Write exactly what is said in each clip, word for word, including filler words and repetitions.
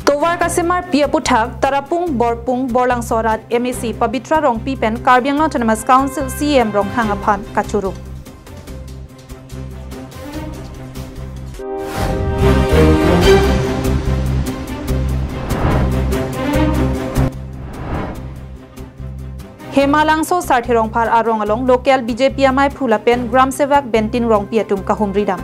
Tovar kasemar pi aputhak Tarapung, Borpung, Borlangso arat M A C Pabitra Rongpi pen Karbi Anglong Autonomous Council C E M Ronghang aphan kachoro. Hemalangso Sarthe Rongphar arong along local B J P amaiphu lapen Gram Sevak Bentin Rongpi atum kahumri dam.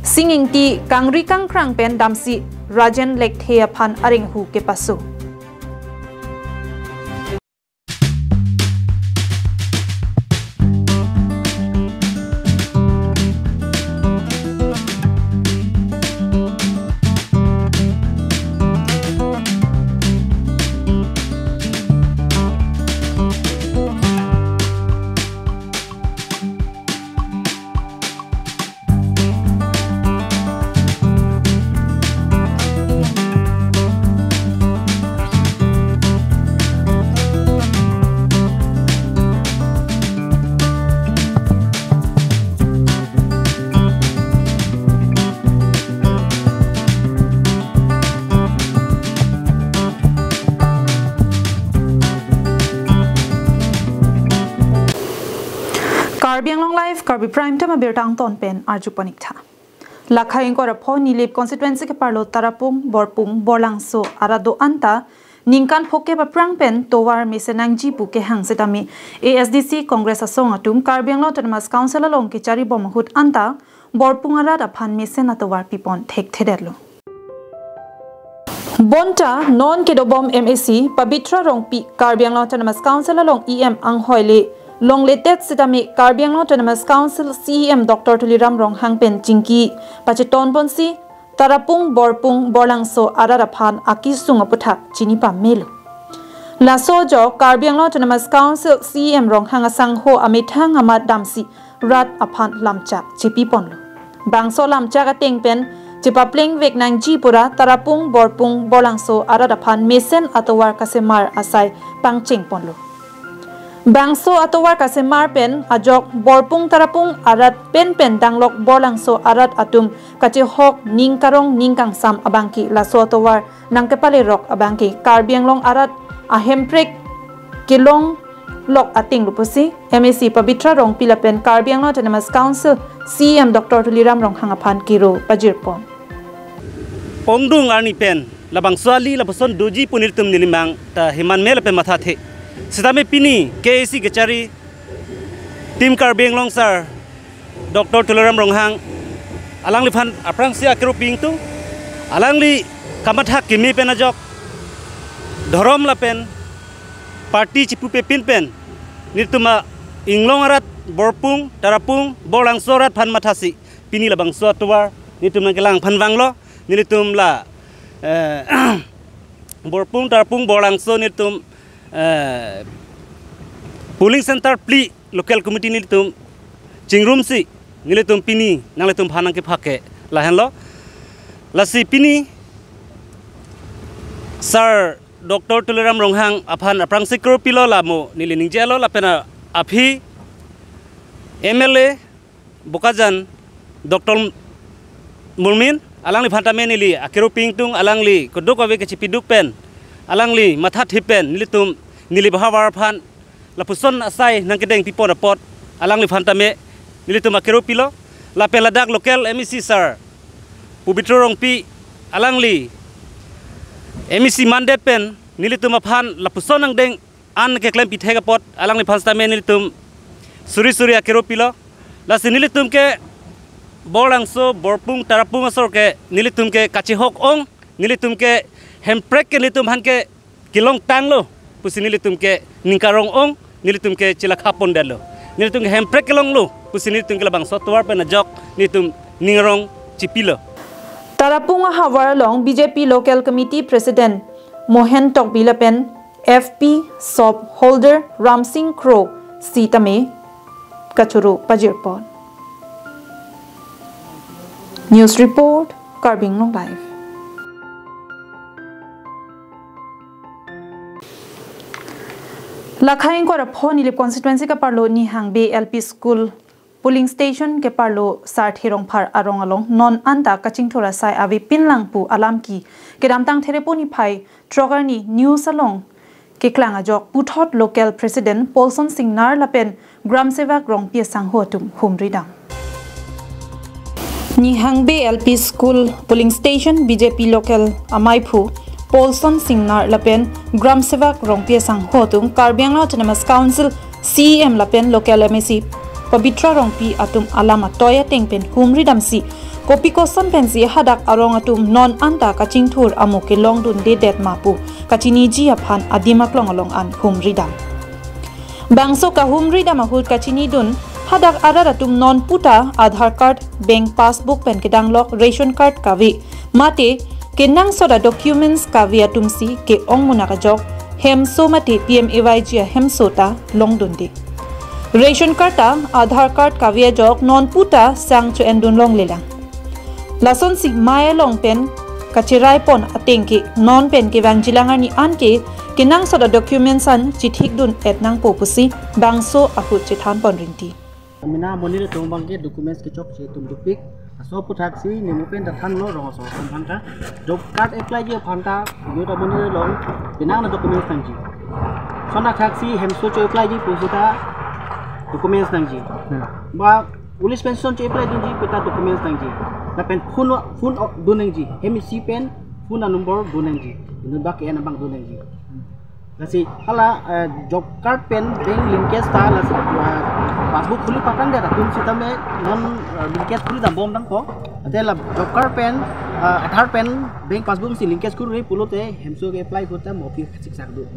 Sing Ingti kangri kangkrang pen damsi Rajen Lekthe aphan areng ahu kepaso. Karbi Anglong Live, Karbi Prime Time abirta angton pen arju pon ik tha. Lakha ingkoi ra pho Nilip constituency keparlo Tarapung, Borpung, Borlangso arat do-an ta ningkan phokep aphrang pen tovar mesen nangji pu kehang setame A S D C Congress asong atum Karbi Anglong Autonomous Council along kechari bom ahut anta Borpung arat aphan mesen atovar pipon thekthedetlo. Bonta non kedobom M A C Pabitra Rongpi Karbi Anglong Autonomous Council along E M anghoi le longledet setame Karbi Anglong Autonomous Council C E M Doctor Tuliram Ronghang pen chingki pacheton ponsi Tarapung, Borpung, Borlangso arat aphan akesung aputhak chini pamelo. Laso ajok Karbi Anglong Autonomous Council C E M Ronghang asangho amethang amat damsi rat aphan lamchak chepi ponlo. Bangso lamchak ateng pen chepapleng vek nangji pura Tarapung, Borpung, Borlangso arat aphan mesen atovar kasemar asai pangcheng ponlo. Bangso atovar kasemar pen ajok Borpung Tarapung arat pen pen danglok Borlangso arat atum kachehok ning karong ning kangsam abangke laso atovar nangkepalerok abangke Karbi Anglong arat ahemprek kelong lok ateng lo pusi M A C Pabitra Rongpi lapen Karbi Anglong Autonomous Council C E M Doctor Tuliram Ronghang aphan kero pajir pon. Ongdung arni pen labangso ali lapuson doji pu nelitum nelimang ta heman me lapen mathathe. Setame pini K A C kechari Team Karbi Anglong sir Doctor Tuliram Ronghang alangliphan aphrangsi akero pi ingtung, alangli kamatha keme pen ajok dhorom lapen party chipupe pin pen nelitum a-inglong arat Borpung, Tarapung, Borlangso arat aphan mathasi pini labangso atovar nelitum nangkelang aphan vanglo. Nelitum la, eh, Borpung, Tarapung, Borlangso nelitum, eh, polling center phli local committee nelitum chingrumsi nelitum pini nanglitum aphan nangkephak ke lahenlo. Lasi pini sir Doctor Tuliram Ronghang aphan aphrangsi kero pilo, lamo neli ningjelo lapen aphi M L A Bokajan Doctor Murmin alangliphan tame neli akero pi ingtung, alangli keduk ave kachipiduk pen alangli mathathe pen nelitum Nilip ahavar aphan lapuson asai nangkedeng pipon apot alangliphan tame nelitum akero pilo. Lapen ladak local M A C sir Pabitra Rongpi alangli M A C mandet pen nelitum aphan lapuson angdeng an keklem pithek apot alangliphan sitame nelitum suri suri akero pilo. Lasi nelitum ke Borlangso, Borpung, Tarapung asor ke nelitum ke kachehok ong, nelitum ke hemprek ke nelitum aphan ke kelong tanglo pusi nelitum ke ning karong ong, nelitum ke chelakha pondetlo. Nelitum ke hemprek kelonglo pusi nelitum ke labangso atovar pen ajok nelitum ning arong chipilo. Tarapung ahavar along B J P Local Committee President Mohen Tokbi lapen F P sop holder Ramsing Kro sitame kachoro pajir pon. News report, Karbi Anglong Live. Lakhai ingkoi ra pho Nilip constituency keparlo Nihangbe L P School polling station keparlo Sarthe Rongphar arong along non anta kachingthur asai avepinlang pu alam ke kedamtang Therepo niphai throk arni news along keklang ajok puthot local president Paulson Singnar lapen Gram Sevak Rongpi asangho atum humri dam. Nihangbe L P School polling station B J P local amaiphu Paulson Singnar lapen Gram Sevak Rongpi asangho atum Karbi Anglong Autonomous Council C E M lapen local M A C Pabitra Rongpi atum alam atoi ateng pen humri damsi kopi koson pensi hadak arong atum non anta kachingthur amo kelongdundedet ma pu kachiniji aphan adim aklong along an humri dam. Bangso kahumri dam ahut kachinidun hadak arat atum non puta Aadhaar card, bank passbook pen kedanglok ration card kave mate kenangsot a documents kave atumsi ke-ong munak ajok hemso mate P M A Y G ahemso ta longdunde. Ration card ta Aadhaar card kave ajok non puta sang cho-endun longlelang. Lasonsi mei along pen kacherai pon ateng ke non pen kevangjilang arni an ke kenangsot a documents an chithikdun-et nangpo pusi bangso ahut chethan pon rinti. Mena monit atum abang ke documents kechokche atum dopik. Laso aputhaksi nemu pen ta thanlo rong aso atum aphan ta. Job card applyji aphan ta inut amonit along penang a documents nangji. Lason athaksi hemso cho-applyji pu seta documents nangji. Hmm. Ba police pension cho-apply dunji pu ta documents nangji. Lapen phone, phone o-, dun nangji. Hem isi pen phone a number dun nangji. Inut bak ke-en abang dun nangji. Lasi hala, eh, job card pen bank linkage ta lasi, eh, passbook khuli pakangdet atum sitame non, eh, linkage khuli dambom dangpo. Ate la job card pen, eh, Aadhaar pen bank passbook si linkage khuli pulote hemso ke-apply korte mo aphi siksak do.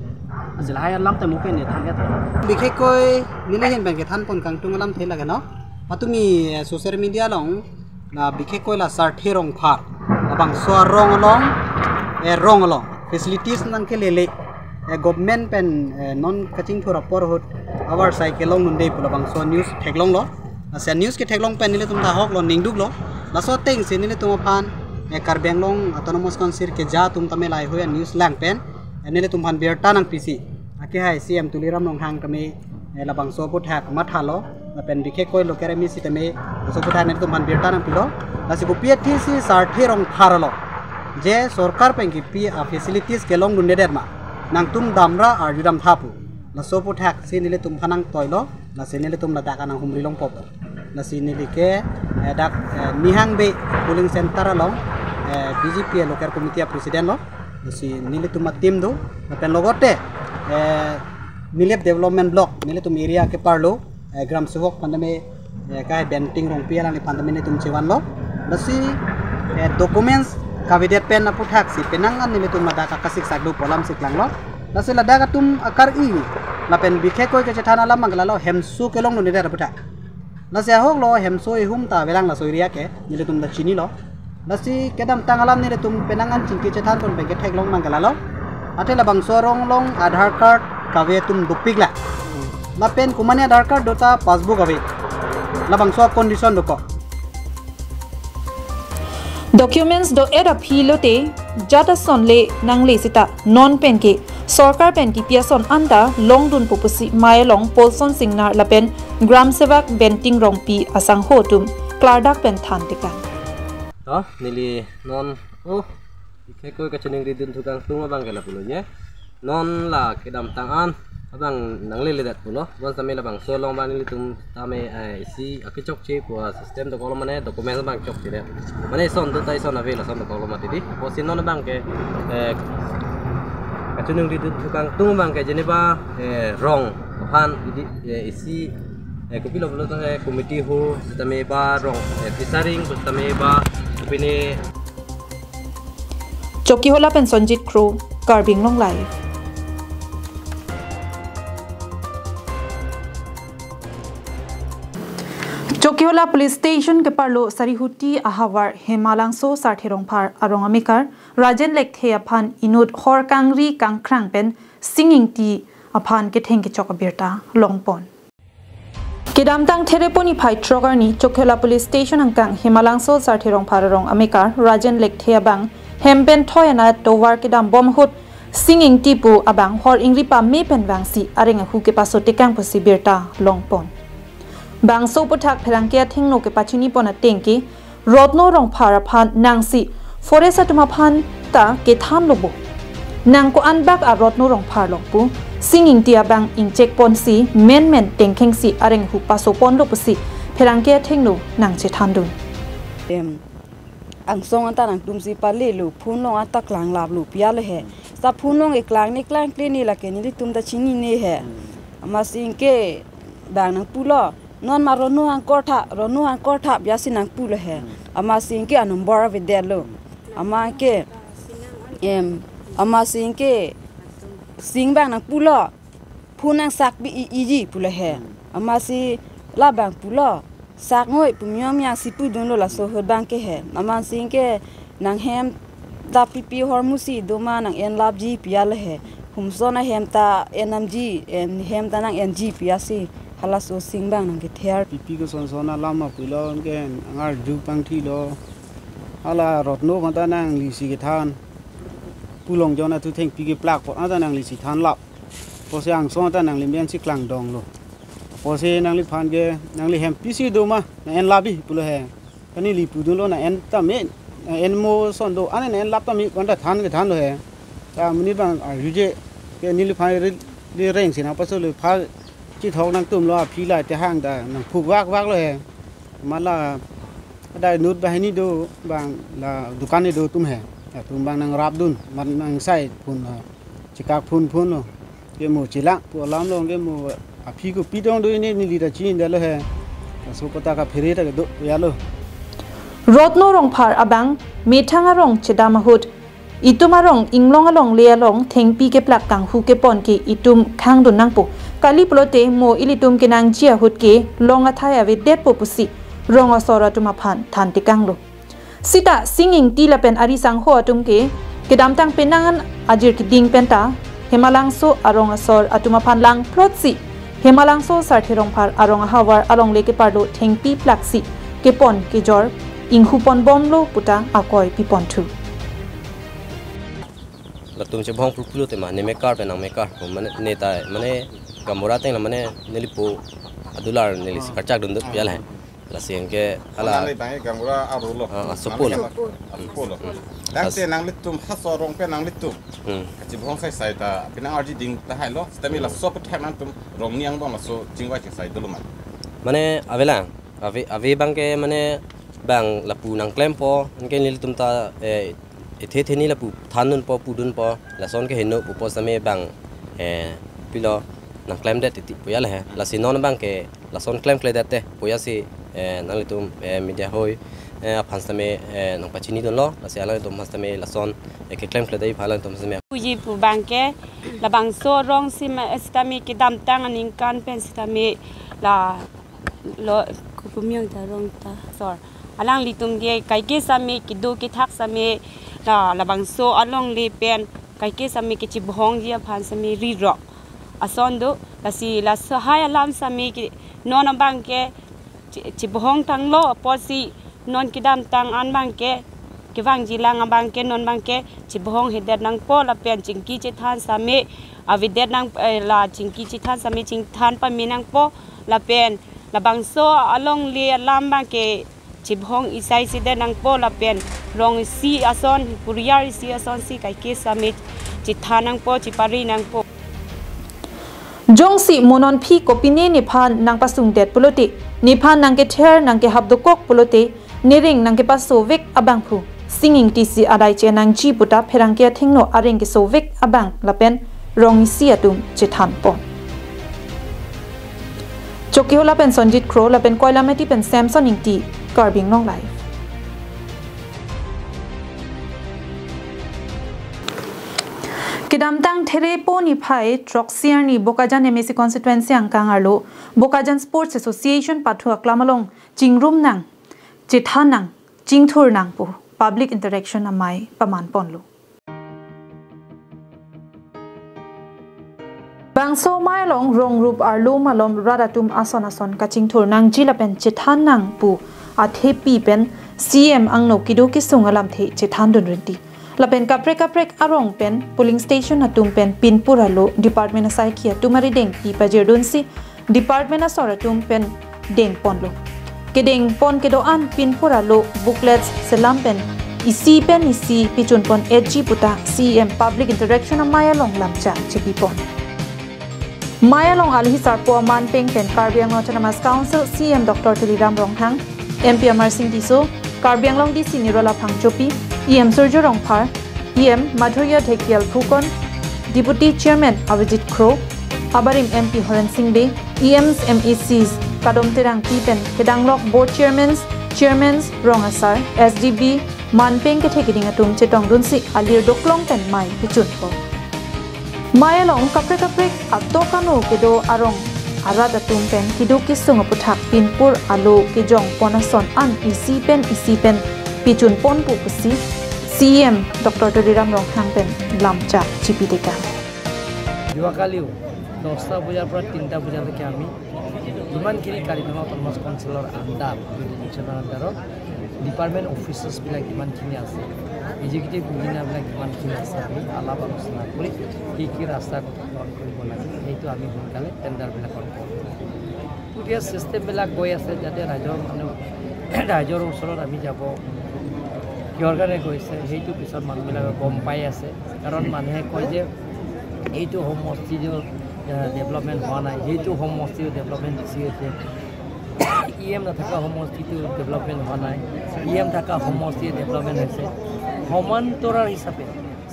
Lasi lahai alam ta mo pen ne than ya ta. Bikhekkoi neli ahin pen kethan pon kangtung alamthe lake no. Patumi, eh, social media along la bikhekkoi la Sarthe Rongphar, labangso arong along, eh, rong along facilities nangkelele, eh, government pen, eh, non kachingthur apor ahut avarsai kelongdunde pu labangso news theklonglo. Lasi news ketheklong pen nelitum ta ahoklo, ningduklo. Laso atengsi nelitum aphan, eh, Karbi Anglong Autonomous Council keja atum tame lahaihui a news lang pen, eh, nelitum aphan birta nangpisi akehai C E M Tuliram Ronghang tame, eh, labangso aputhak mathalo, lapen bikhekkoi local M A C tame laso aputhak nelitum aphan birta nangpilo. Lasi kopi athisi Sarthe Rongphar along je sorkar pen kipi a facilities kelongdundedet ma, nangtum damra arjudam tha pu. Laso aputhaksi nelitum aphan nangtoilo, lasi nelitum ladak an nanghumri longpo. Lasi neli ke, eh, dak, eh, Nihangbe polling center along, eh, B J P local committee a president lo. Lasi nelitum a team do, lapen logote, eh, Nilip Development Block, nelitum area keparlo, eh, Gram Sevak aphan tame, eh, kai Benting Rongpi alangliphan tame nelitum chevanlo. Lasi, eh, documents kavedet pen aputhak si penang an nelitum ladak akasiksak do pu alam si klanglo. Lasi ladak atum akar-i lapen bikhekkoi kechethan alam abang ke lalo hemso kelongdundedet aputhak. Lasi ahoklo hemso ihum ta avelang laso area ke, nelitum ta chinilo. Lasi kedamtang alam nelitum penang an chingki chethan pon pen ketheklong abang ke lalo. Athe labangso arong along Aadhaar card kave atum dopik la. Lapen komatne Aadhaar card do ta passbook ave. Labangso condition dokok. Documents do-et aphi lote jat ason le nangle seta non pen ke sorkar pen kipi ason anta longdunpo pusi mei along Paulson Singnar lapen Gram Sevak Benting Rongpi asangho atum klardak pen than tekang. To, neli non, oh, bikhekkoi kachiningridun thu kangtung abang ke lapulo nye. Non la kedamtang an abang nangleledet pulo. Bonsitame labangso along abang nelitum tame, eh, isi akechokche pu a system dokoklo mane documents abang chokchedet. Mane ison do ta ison ave lason dokoklo mati di. Apotsi non abang ke, eh, kachiningridun thu kangtung abang ke jeneba, eh, rong aphan idi, eh, isi, eh, kopilo pulote, eh, committee ho sitame ba rong, eh, presiding sitame ba pine Chokihola pen Sonjit Kro, Karbi Anglong Live. Chokihola Police Station keparlo Sarihuti ahavar Hemalangso Sarthe Rongphar arong amekar Rajen Lekthe aphan inut hor kangri kangkrang pen singing ti aphan ketheng kechok abirta longpon. Kedamtang Therepo niphai throk arni Chokihola Police Station angkang Hemalangso Sarthe Rongphar arong amekar Rajen Lekthe abang hem pen thoi anat tovar kedambom ahut Sing Ingti pu abang hor ingri pame pen vangsi areng ahu kepaso tekang pusi birta longpon. Bangso aphuthak pherangke athengno kepachini pon ateng ke Rotno Rongphar aphan nangsi forest atum aphan ta kethan lo bo. Nang ko-an bak a Rotno Rongphar long pu Sing Ingti abang ingchek ponsi menmen tengkhengsi areng ahu paso ponlo pusi pherangke athengno nangchethandun. Em, angsong anta nangtumsi pale lo, phone along anta klanglap lo pu ya le he. Sa phone along e klang ne klang kle ne lake nelitum ta chinine he. Amatsi anke bang nangpulo, non ma Rotno hang kortha, Rotno hang kortha pu ya si nangpu le he. Amatsi anke a number avedetlo. Amat anke, em, amatsi anke Sing bang nangpulo, phone nangsak pi i iji pu le he. Amatsi labang pulo, sak ngoi pu miyong miyang si pudunlo laso ahut abang ke he. Amatsi anke nanghem ta pipi ahormu si do ma, nang-en lapji pu ya le he. Humson ahem ta en namji, em, hem ta nang-enji pu ya si halaso Sing bang nangkether. Pipi koson son alam ma pulo anke angarju pangthilo. Hala Rotno aphan ta nanglisi kethan. Pu Longjon athu thengpi keplak apot anta nanglisi thanlap. Apotsi angsong anta nangli mensi klangdong lo. Apotsi nangliphan ke nangli hem pisi do ma, nang-en lapji pulo he. Kani neli pudunlo, nang-en tame, nang-en mo son do, ane nang-en lap tame pu anta than kethanlo he. Ta amonit abang arjuje ke neliphan ri, ri reng si nangpaso le pha chithok nangtumlo, aphi la te hang ta nangphuk vak vak lo he. Mala ada inut banghini do, bang la dukan do atum he. Atum bang nangrapdun, mat nangsai phone, chekak phone phone lo. Ke mo chilak pu alam lo, ke mo aphi kopi dong do, ini neli ta chinidetlo he. Laso aphuthak aphere ta kedo ya lo. Rotno Rongphar abang methang arong chedam ahut itum arong inglong alongle along thengpi keplak kanghu kepon ke itum khangdun nangpo. Kali pulote mo ilitum kenangji ahut ke long athai avedetpo pusi rong asor atum aphan than tekanglo. Sita Sing Ingti lapen ari sangho atum ke kedamtang penang an ajir keding penta Hemalangso arong asor atum aphan langplotsi Hemalangso Sarthe Rongphar arong ahavar alongle keparlo thengpi plaksi kepon kejor inghu ponbomlo puta akoi piponthu. Latum chebhong pulpulo tema, ne mekar pen nang mekar, mane ne ta, mane gaonbura ateng la mane nelipo adular nelisi karchak dunduk ya le. Lasi anke hala. Nang le bang gaonbura arlo lo. Ah, ah, sopo lo. Nang le sopo lo. Hmm. Lasi nanglitum halaso arong pen nanglitum. Hmm. Kachibhong sai sai ta penang arji ding tahai lo. Sitame laso aphuthak nangtum rong ni angbong laso chingvai chingsai dolo ma. Mane avelang, ave, ave abang ke mane bang lapu nangklempo, anke nelitum ta, eh, ethe theni lapu thandunpo, pudunpo, lason ke heno pupo sitame bang, eh, pilo nangklemdet titi pu ya le he. Lasi non abang ke lason klemkledet te pu ya si, eh, nanglitum, eh, media hoi, eh, aphan sitame, eh, nangpachinidunlo, lasi alanglitum aphan sitame lason, eh, keklemkledet aphan alanglitum sitame. Puji pu abang ke, labangso arong si ma, eh, sitame kedamtang aningkan pen sitame la lo, kopi miyong ta rong ta sor. Alanglitum ke kaike sitame kedo kethak sitame la, labangso alongle pen kaike sitame kechibhongji aphan sitame rirok ason do, lasi laso ahai alam sitame ke non abang ke che-, chibhong tanglo apotsi non kedamtang an abang ke kevangji lang abang ke non abang ke chibhong hedet nangpo lapen chingki chethan sitame avedet nang, eh, la chingki chethan sitame chingthan pame nangpo lapen labangso alongle alam abang ke chibhong isai si det nangpo lapen rong isi ason, puriar isi ason si kaike sitame chethan nangpo, chipari nangpo. Jongsi mo non aphi kopine nephan nangpasungdet pulote, nephan nangkether nangkehap dokok pulote, nereng nangkepaso vek abangphu Sing Ingti si adai che nangji puta pherangke athengno areng keso vek abang lapen rong isi atum chethanpon. Chokihola pen Sonjit Kro lapen Koilamati pen Samson Ingti, Karbi Anglong Live. Kedamtang Therepo niphai throksi arni Bokajan M A C constituency angkang arlo Bokajan Sports Association pathu aklam along chingrum nang, chethan nang, chingthur nang pu public interaction amei pamanponlo. Bangso amei along rong rup arlo malom rat atum ason ason kachingthur nangji lapen chethan nang pu athepi pen C M angno kedo kesung alamthe chethandun rinti. Lapen kaprek kaprek arong pen polling station atum pen pinpur alo department asaikhi atum arideng pi pajirdunsi department asor atum pen dengponlo. Kedengpon kedo-an pinpur alo booklets selam pen isi pen isi pichunpon-etji puta C E M public interaction amei along lamchak chipipon. Mei along alohi sarpo amanpeng pen Karbi Anglong Autonomous Council C E M Doctor Tuliram Ronghang, M P Amarsing Tisso, Karbi Anglong D C Nirola Phangchopi, E M Surjya Rongphar, E M Madhurya Dhekial Phukan, Deputy Chairman Avijit Kro, abarim M P Horen Sing Bey, E Ms, M A Cs Kadom Terangpi pen kedanglok Board Chairmans, Chairmans, Rong Asar, S D B, manpeng kethe keding atum chetongdunsi alir doklong pen mei pichunpo. Mei along kaprek kaprek atok ano kedo arong arat atum pen keduk kesung aputhak pinpur alo kejongpon ason an isi pen isi pen pichunponpo pusi C E M Doctor Tuliram Ronghang pen lamchak chipitekang. যোৱাকালিও দহটা বজাৰ পৰা তিনিটা বজালৈকে আমি যিমানখিনি কাৰ্বি আংলং অট'নমাছ কাউন্সিলৰ আণ্ডাৰ, জুৰিডিকশ্যনৰ আণ্ডাৰত ডিপাৰ্টমেণ্ট অফিচাৰ্ছবিলাক যিমানখিনি আছে, এক্সিকিউটিভ ইঞ্জিনিয়াৰবিলাক যিমানখিনি আছে, আমি আলাপ আলোচনা কৰি কি কি ৰাস্তা গ্ৰহণ কৰিব লাগে, সেইটো আমি সোনকালে টেণ্ডাৰবিলাকত কম। গতিকে ছিষ্টেমবিলাক গৈ আছে, যাতে ৰাইজৰ মানুহ ৰাইজৰ ওচৰত আমি যাব, কিহৰ কাৰণে গৈছে সেইটো পিছত মানুহবিলাকে গম পাই আছে। কাৰণ মানুহে কয় যে এইটো সমষ্টিটো ডেভেলপমেণ্ট হোৱা নাই, সেইটো সমষ্টিটো ডেভেলপমেণ্ট বেছি হৈছে, ই এম নথকা সমষ্টিটো ডেভেলপমেণ্ট হোৱা নাই, ই এম থকা সমষ্টিয়ে ডেভেলপমেণ্ট হৈছে। সমান্তৰাল হিচাপে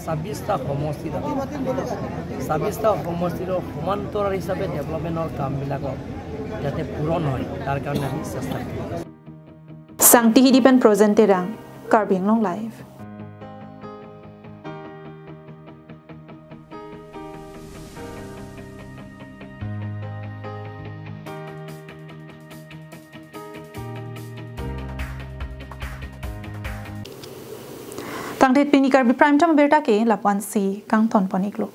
ছাব্বিছটা সমষ্টিত ছাব্বিছটা সমষ্টিৰ সমান্তৰাল হিচাপে ডেভেলপমেণ্টৰ কামবিলাকক যাতে পূৰণ হয়, তাৰ কাৰণে আমি চেষ্টা কৰিম। Sangti Hidi pen Projen Terang, Karbi Anglong Live. Tangdet pini Karbi Prime Time abirta ke lapu-ansi kangtonpon-iklo.